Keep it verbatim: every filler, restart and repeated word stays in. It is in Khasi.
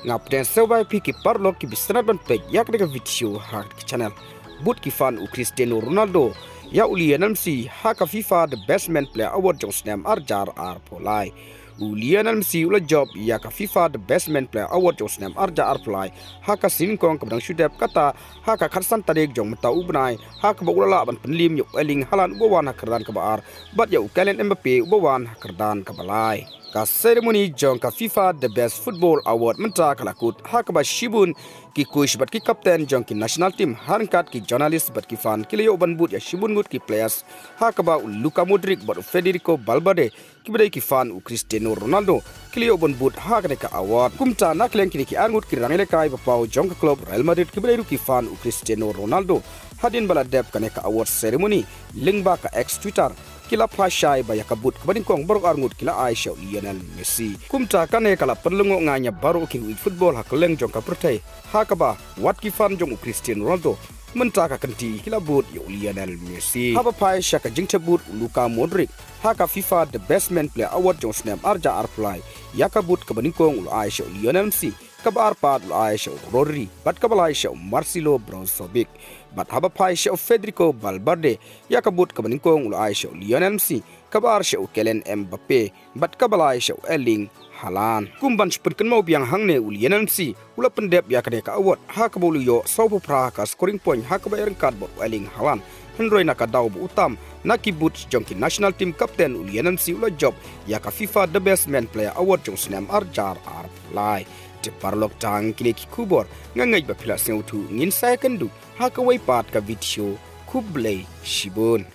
Nga pdiang sngewbha ïa phi ki paralok kiba sngewbha ban peit ïa kane ka video ha ka channel. Bud ki fan u Cristiano Ronaldo ïa u Lionel Messi ha ka FIFA The Best Man Player Award jong u snem ar hajar arphew lai. U Lionel Messi u la jop ïa ka FIFA The Best Man Player Award jong u snem ar hajar arphew lai ha ka sngi nyngkong kaba dang shu dep, kata ha ka khatsan tarik jong mynta u bnai, ha kaba u la lah ban pynliem ïa u Erling Haaland uba wan ha kyrdan kaba ar bad ïa u Kylian Mbappe uba wan ha kyrdan kaba lai. Ka ceremony jong ka FIFA The Best Football Award mynta ka la kut, ha kaba shibun ki coach bad ki captain jong ki national team, ha ryngkat ki journalist bad ki fan ki la ïoh ban bud ïa shibun ngut ki players, ha kaba u Luka Modric bad u Federico Valverde kiba dei ki fan u Cristiano Ronaldo ki la ïoh ban bud ha kane ka award. Kumta na ka liang kine ki ar ngut ki rangïalehkai ba paw jong ka club Real Madrid kiba dei ruh ki fan u Cristiano Ronaldo, hadien ba la dep kane ka award ceremony lyngba ka X, Twitter, ki la phai shai ba ïa ka bud kaba nyngkong baroh ar ngut ki la ai sha u Lionel Messi. Kumta kane ka la pynlyngngoh ngan ïa baroh ki nongïaid football ha kylleng jong ka pyrthei, ha kaba wat ki fan jong u Cristiano Ronaldo mynta ka kynti ki la bud ïa u Lionel Messi. Haba phai sha ka jingthep bud u Luka Modric ha ka FIFA The Best Man Player Award jong u snem ar hajar arphew lai, ïa ka bud kaba nyngkong u la ai sha u Lionel Messi, kaba ar pat u la ai sha u Rodri bad kaba lai sha u Marcelo Brozovic. Bad haba phai sha u Federico Valverde, ïa ka bud kaba nyngkong u la ai sha u Lionel Messi, kaba ar sha u Kylian Mbappe bad kaba lai sha u Erling Haaland. Kum ban shu pynkynmaw biang hangne, u Lionel Messi u la pyndep ïa kane ka award ha kaba u la ïoh sawphew phra ka scoring point ha kaba ïaryngkat bad u Erling Haaland. Hynrei na ka daw ba u tam na ki bud jong ki national team captain, u Lionel Messi u la jop ïa ka FIFA The Best Man Player Award jong u snem ar hajar arphew lai. Te paralok, tang kine ki khubor, nga ngeit ba phi la sngewthuh. Ngin sa ïakynduh ha kawei pat ka video. Khublei shibun.